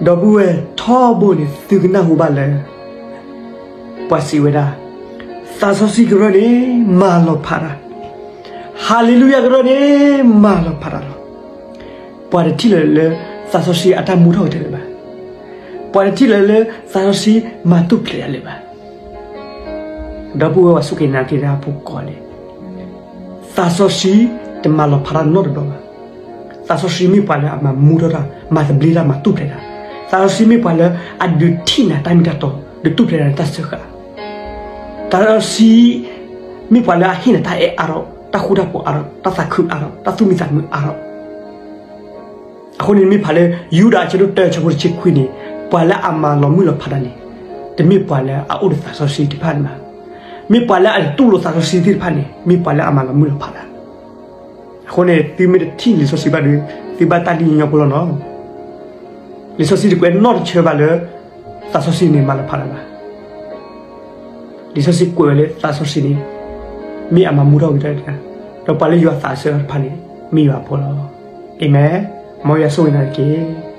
ဒီပုၢ်ဝဲၢ်ထီဘိန့ၣ် သုကနၢ်ဟူဘၣ်လၢ ပှၤစံးဝဲဒၣ်, သးစီဆှံကရၢန့ၣ် မၤလီၤဖးတၢ်, ဟၤလ့လူယၤကရၢန့ၣ် မၤလီၤဖးတၢ်လီၤ. ပှၤတထံၣ်လၢၤလၢ သးစီဆှံအတၢ်မူထီၣ်ကတၢၢ်လၢၤဘၣ်. ပှၤတထံၣ်လၢၤလၢ သးစီဆှံမၤတူၢ်ဖျဲးတၢ်လၢၤဘၣ်. ဒီပုၢ်ဝဲၢ်ပှၤစူၢ်က့ၤနာ်က့ၤတၢ်ဖိကိးဂၤဒဲး, သးစီဆှံတမၤလီၤဖးတၢ်နီတဘျီဘၣ်. သးစီဆှံမ့ၢ်ပှၤလၢအမၤမူထီၣ်တၢ်, မၤသဘျ့တၢ်, မၤတူၢ်ဖျဲးတၢ်. သးစီဆှံမ့ၢ်ပှၤလၢအဒုးထံၣ်နၤတၢ်မ့ၢ်တၢ်တီ, ဒုးတူၢ်ဖျဲးနၤတၢ်စၢဃာ်. သးစီဆှံမ့ၢ်ပှၤလၢအဟ့ၣ်နၤတၢ်အဲၣ်အါထီၣ်, တၢ်ဃူတၢ်ဖိးအါထီၣ်, တၢ်သးခုအါထီၣ်, တၢ်သူၣ်မံသးမုာ်အါထီၣ်. အဃိန့ၣ်မ့ၢ်ဖးလၢ ယူဒၤအဆၢဒိၣ်တၢ အဆၢဖိတဆံခွံန့ၣ်, ပှၤလၢအမၤလီၤမုၢ်လီၤဖးတၢ်န့ၣ်, တမ့ၢ်ပှၤလၢအအိၣ်ဒီးသးစီဆှံတဖၣ်န့ၣ်ဘၣ်. မ့ၢ်ပှၤလၢအတူၢ်လိာ်သးစီဆှံသ့ၣ်တဖၣ်န့ၣ်, မ့ၢ်ပှၤလၢအမၤလီၤမုၢ်လီၤဖးတၢ်. အဃိန့ၣ် သုမ့ၢ်တထံၣ်လံာ်စီဆှံဘၣ်ဒီး, သုဘၣ်တၢ်ဒ်ညီဖိလီၤနီၤ. လံာ်စီဆှံတကွဲးနီၣ်တဆၢဘၣ်လၢ သးစီဆှံန့ၣ်မၤလီၤဖးတၢ်ဘၣ်. လံာ်စီဆှံကွဲးဝဲလၢသးစီဆှံန့ၣ် မ့ၢ်အမၤမူထီၣ်က့ၤတၢ်, ဒီးပှၤလၢယွၤသးစၢတဖၣ်န့ၣ် မ့ၢ်ယွၤအဖိလီၤ. အၤမ့ၣ်, မ်ယွၤဆိၣ်ဂ့ၤနၤတက့ၢ်.